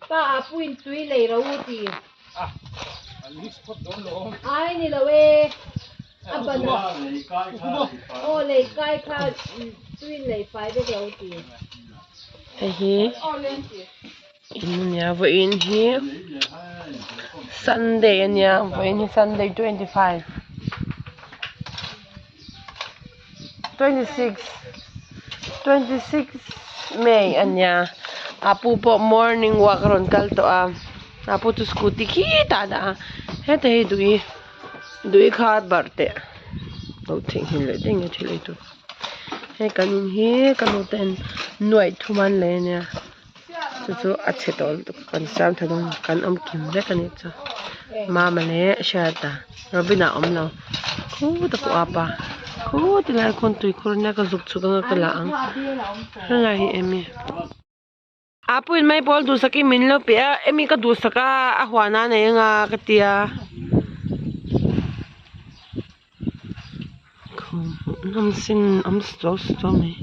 Pa a puin tui lei ro u ti. Ai ni lo e. A ban a. Aw lei kai kha tuin lei fai vek lo ti. Hei hi in ania vawiin hi sunday ania vawiin hi sunday 25 26 26 may ania a pu pawh morning walk a rawn kal tawh a a pu chu scooty khitah a dah a heta hi dui dui kha a barh teh lo theihnghilh leh daih nge thil ei tur hei kan in hi ka nu ten nuaih thum an lei ania chu chu a chhe tawh lutuk a kan siam tha dawn kan awm kim vek a nih chu mama leh hriata robin-a a awm lo khutah pawh a pa khuti lai khawn tuikhur ania ka zuk chhuk anga ka la ang helai hi emi a puin mai pawl duhsakin min lo pe a emi ka duhsak a a huan a nei anga ka tia khum sin awm suau suau mai.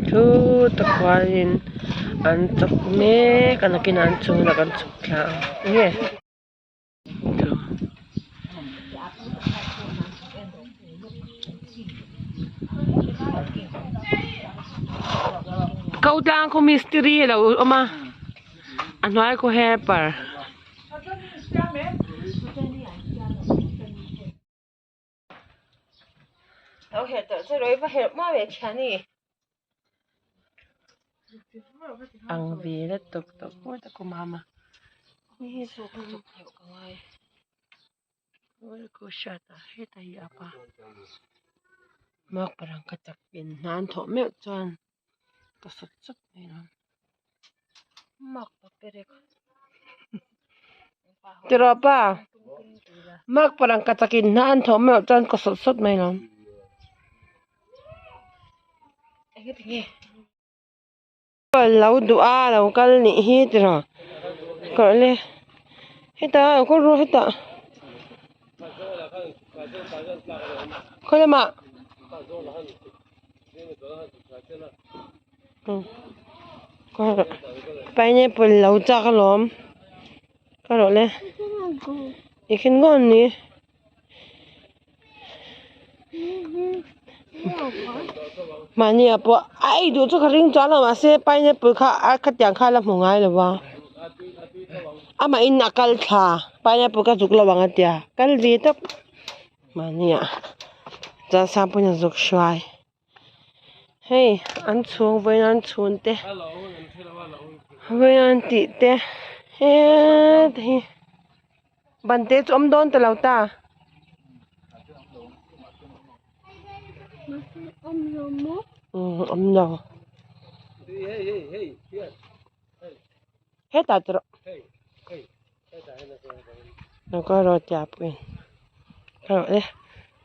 Thu tak khuanin an chawk mek a nakinah an chhungah kan chhuk thla ang enge ko tlang khaw mistiri a lo awm a a hnuai khaw helper. Lo herh tawh che rawih va herh hma ve thian i. Ang ve la tawp tawp mawi tak awm a hi chu ka chuk hleuh ka ngai ko hriat a heta hi a pa mak parang ka chak in hna an thawh meuh chuan ka sawt sawt mai lo mak pa perek tiraw pa mak parang ka chak in hna an thawh meuh chuan ka sawt sawt mai lo. Lo duh a lo kal nih hi tiraw kawrh le hetah lo kawr rawh hetah khawi lamah pineapple lo chak alawm ka rawh le i khin ngawt a ni. Mahni ah pawh a ei duh chu ka ring chuan lo mahse pineapple kha a khatiang kha a la hmu ngai lo va amah in a kal thla pineapple ka zuk lo ang a tia kal ve tawp mahni ah chuan sangpuiin a zuk hruai hei an chhung vawiin an chhun te vawiin an tih te heti hi. Ban te chu awm dawn ta lo ta. Umm awm lo. Hetah te rawh. Lo kal rawh tia pawhin. Ka rawh le.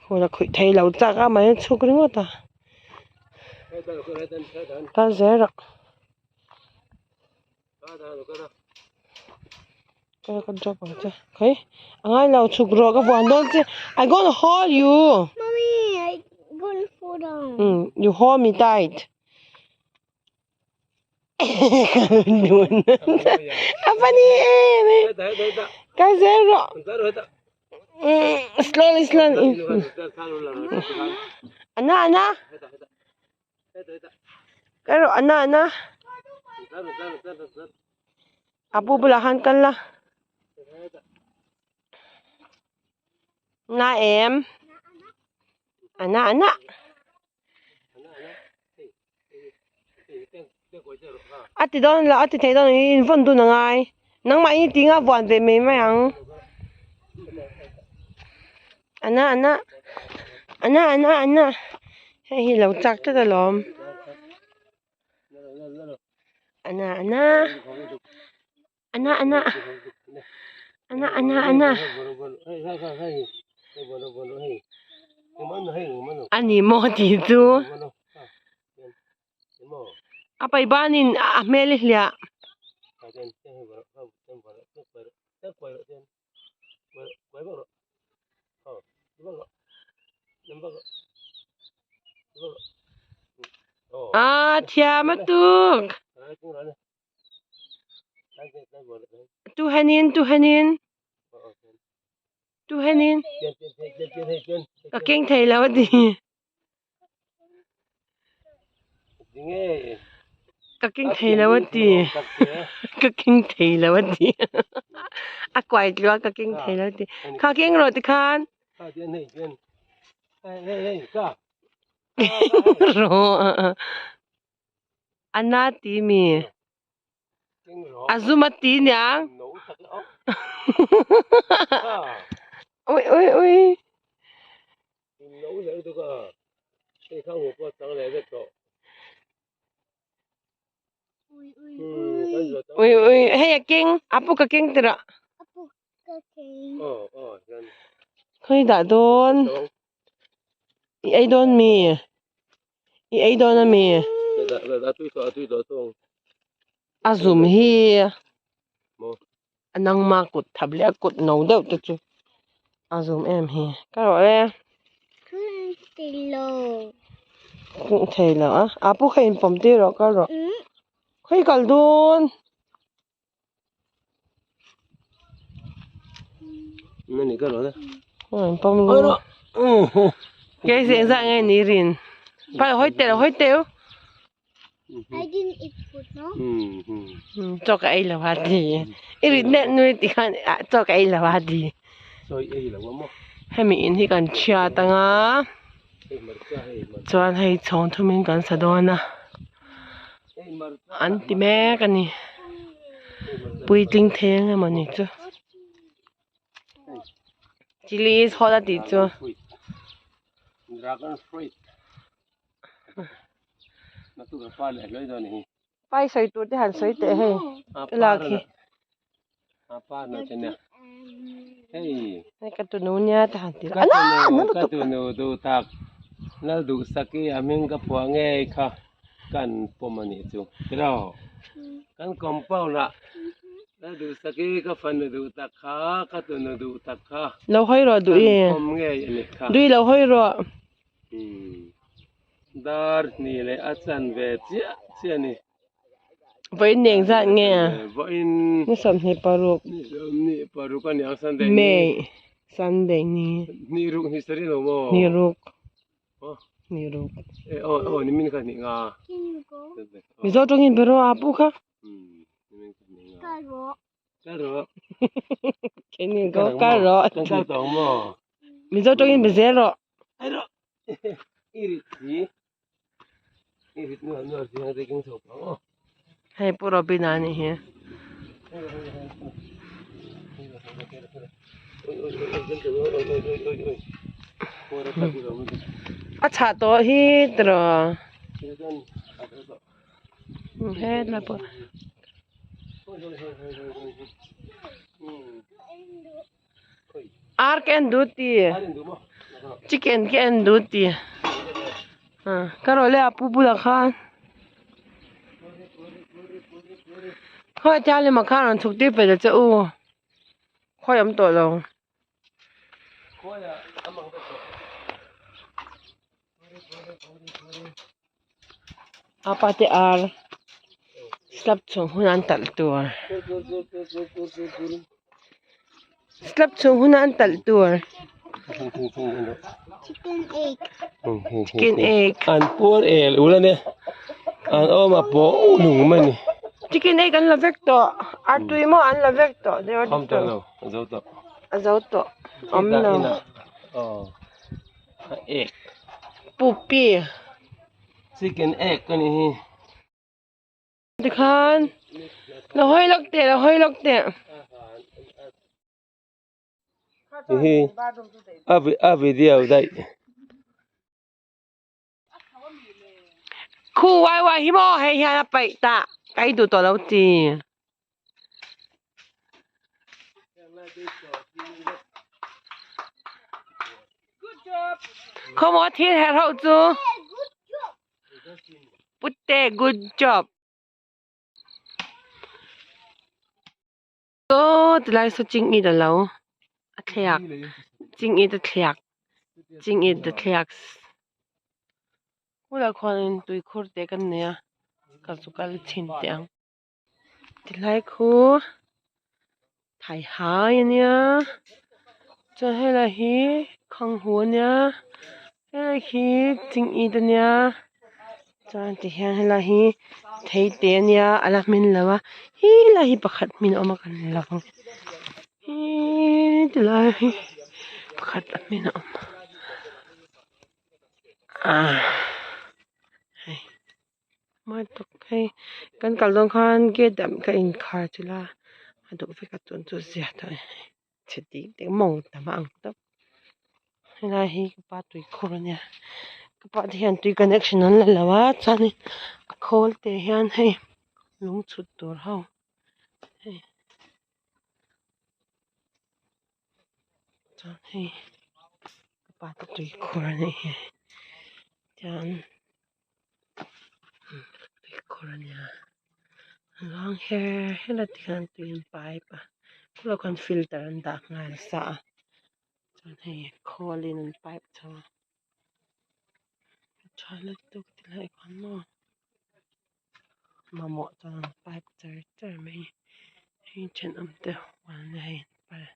Khaw la khuih thei lo chak a mahni chhuk ringawt a. Kal zel rawh. Ka ka drop ang che okay a ngai lo chhuk rawh ka vuan dawn che I gonna hold you Mommy I gonna fall down um you hold me tight a funny em e ka zel rawh slowly slowly ana ana Ka rawh ana ana a pu bulah khan kal la na em ana ana a ti dawn lo a ti thei dawn lo in vawn dun a ngai nangmah in i ti nga vuan ve mai mai ang ana ana ana ana ana hei hi lo chak tlat alawm ana ana ana ana ana ana ana ani maw tih chu a pai banin a hmel i hliah. Ah thiam a tuk. Tu hanin tu hanin tu hanin ka keng thei lo a ti. Ka keng thei lo a ti. Ka keng thei lo a ti. A kuai tluak ka keng thei lo a ti. Kha keng rawh tikhan. Rawh. A na ti mi. A zum a ti niang. Ui ui ui. Ui ui hei a keng a pu ka keng tirah. Khawi dah dawn i ei dawn mi i ei dawn a mi a zum hi a nangma kut thap leh a kut no deuh te chu a zum em hi ka rawh e kung thei lo a a pu kha in pawm tir rawh ka rawh khawi kal dawn. Cái gì dạng nghe ní rìn phải hoi tèo hoi tèo I didn't eat food, no? Cho cái ấy là hoa gì i rìn nè nuôi thì khan cho cái ấy là hoa gì hemi in hi kan chhia tanga chuan hei chhawng thumin kan sa dawn a an ti mek a ni puitling thei ang emaw ni chu chilli is hot a tih chu pai sawi tur te han sawi teh hei lak hi hei ka tunu nia te han ti a na lutuk ka tunu duh tak lal duh sak i a hming ka phuah ngei kha kan pawm a nih chu tiraw kan compound ah lal duh sak i ka fanu duh tak kha ka tunu duh tak kha lo hawi rawh duh i kan pawm ngei a nih kha duh i lo hawi rawh dar hnih leh a chan ve chiah chiah a ni. Vawiin eng zat nge a? Vawiin Ni 26. Ni 26 a ni ang Sunday ni. May Sunday ni. Ni ruk ni sarih lo maw? Ni ruk. Oh. Ni ruk. E oh oh ni min kha ni nga. Mizo tawngin bero a pu kha. Ni min kha ni nga. Ka ro. Ka ro. Can you go ka ro? Kan kal tawng maw? Mizo tawngin be zel rawh. Ai ro. I rit si. Hei Pu Robin a nih hi. A chhah tawh hi tiraw. Hetlai pawh. Ar ka en duh ti chicken ka en duh ti ka rawh le a pu bulah khan khawi thianghlim ah khan rawn chhuk tir pe ta che u khawi awm tawh lo. Apa te ar slab chhung hun an talh tur slab chhung hun an talh tur Chicken egg. Chicken egg. An puar el ul ania an awm a pawh lung mai a ni. Chicken egg an la vek tawh artui maw an la vek tawh Awm tawh lo a zo tawh. A zo tawh awm lo. Egg. Pupi. Chicken egg ka ni hi. Tikhan lo hawi lawk teh lo hawi lawk teh. Hi a video daih. Khu wai wai hi maw hei hian a paih tah ka ei duh tawh lo ti. Khaw maw thil herh ho chu. Putte good job. Aw tilai saw chingit a lo a thliak chingit a thliak chingit a thliak. Bulah khuanin tuikhur te kan nei a ka zu kal chhin teh ang. Tilai khu thaihai a nia chuan helai hi khanghu a nia helai khi chingit a nia chuan tihian helai hi theite a nia a la hmin lo a helai hi pakhat hmin a awm a kan la vang hee tilai hi pakhat a hmin a awm ah hei. Mawi tak hei kan kal dawn khan gate ah ka inkhar chilh a a duh vek a chuan chu zia tawh e chhe tih te mawng tam a ang tawp helai hi ka pa tuikhur a nia ka pa te hian tui connection an la lo a chuanin a khawl te hian hei lung chhut tur ho hei. Chuan hei ka pa te tuikhur a nih hi chuan tuikhur a nia a luang her her a tikhian tui an pipe a khulaiah khuan filter an dah nghal sa a chuan hei khawl in an pipe chho a tha lutuk tilai khuan maw. Mamawh chuan an pipe char char mai hei thenawm te huan a hei pal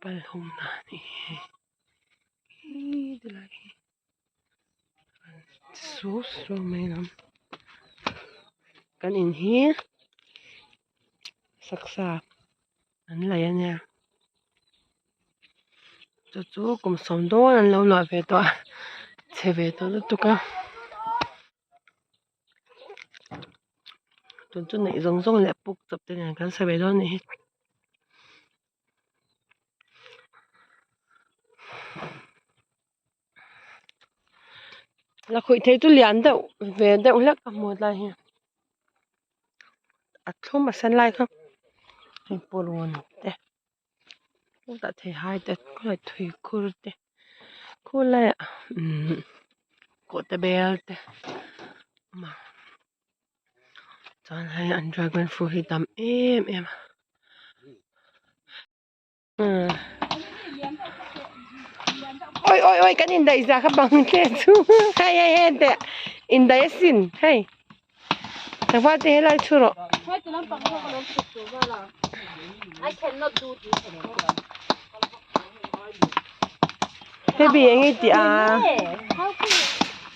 pal hum na a nih hi hei ti lai hi suau suau mai a kan in hi saksa an lei a nia chu chu kum sawm dawn an lo luah ve tawh a chhe ve tawh lutuk a. Tun chu neih zawng zawng leh puk chawp te nen kan sa ve dawn a nih hi. Lakhuih thei chu lian deuh ve deuh hlek a hmu lai hi a thlum a sen lai kha hei purun te chutah theihai te khawlai thuikhur te khulaiah umm kawhte bel te a awm a chuan hei an dragon fruit hi tam em em a. Oi oi oi kan indaih zah kha bang te chu hei hei hei teh indaih asin hei tlangval te helai thu rawh. Baby eng i tih a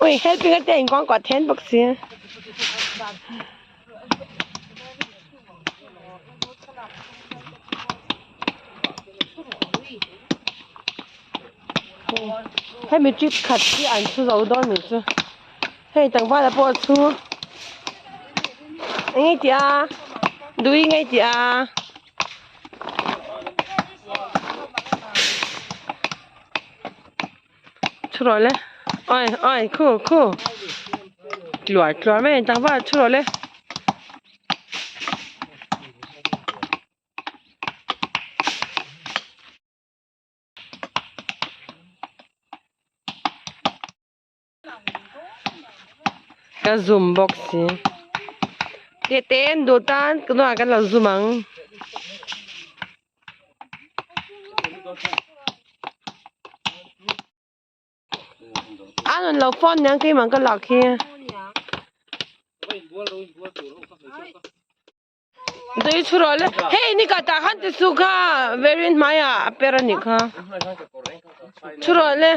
ui helping a te a inkuangkuah then bawk si. Hemi trip khat hi an chhu zo dawn nih chu hei tlangvala pawh a chhu eng nge tih a dui nge tih a chhu rawh le oi oi khu khu tluar tluar mai a ni tlangval chhu rawh le. Ka zoom bawk si tete an duh tan ka hnungah kan lo zoom ang. A rawn lo phone nia keimah ka lak hi. Dui chu rawh le hei ni ka tah khan ti su kha verin hmaiah a per a nih kha chu rawh le.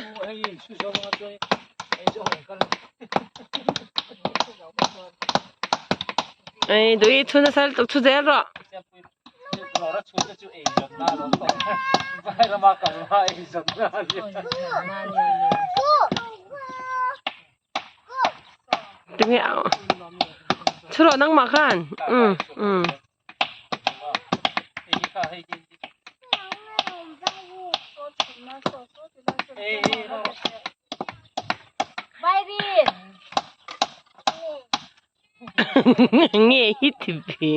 Ei dui chu nasa lutuk chu zel rawh. Tinge chu rawh nangmah khan um um. Nge hi ti bi.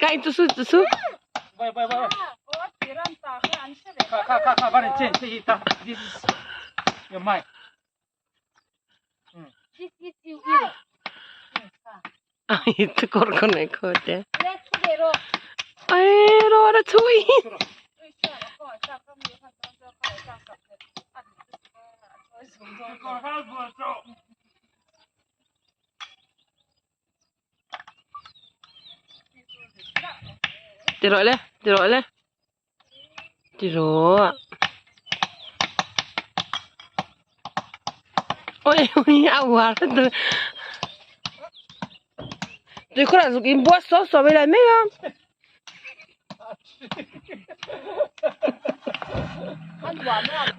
Kai chu su chu su. Ai chu kor ko nei ko te. Ai ro ra chui. Ti rawh le ti rawh le ti rawh oi oi a uar tui khawrah zuk in buat suau suau mai lai mek a.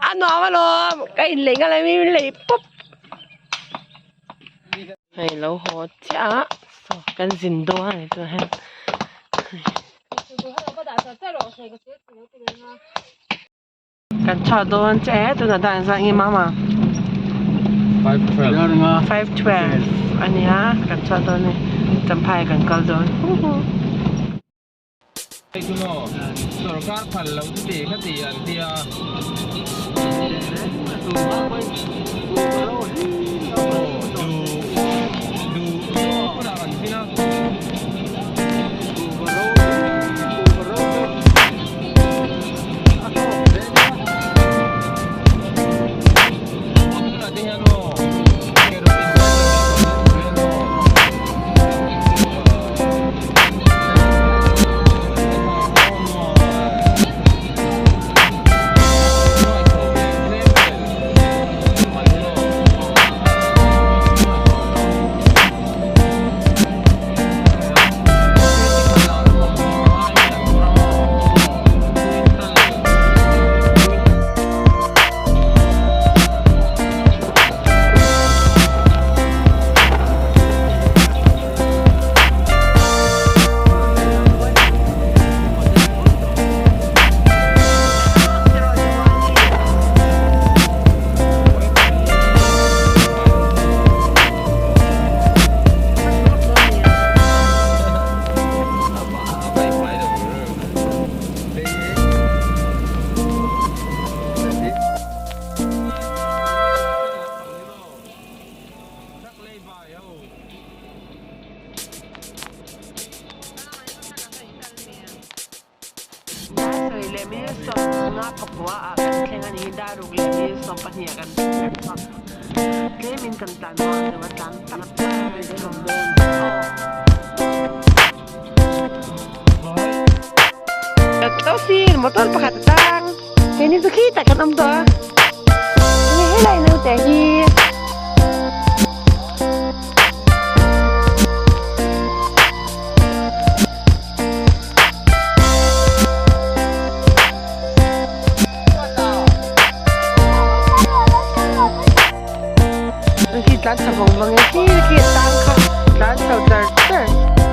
A nuam alawm ka in lei nghal a mi min lei pawp hei lo haw chiah a saw kan zin dawn a ni tunah hian. Kan chhuak dawn che e tunah dan zan nge mama 5:12 ania kan chhuak dawn e champhai kan kal dawn huhu. Hei chu maw sorkar phal loh chu ti kha ti an tia. Motor pakhat a tang keini chu khitah kan awm tawh a enge helai naute hi. Khi tlan tha vawng vawng e khi khi a tang kha.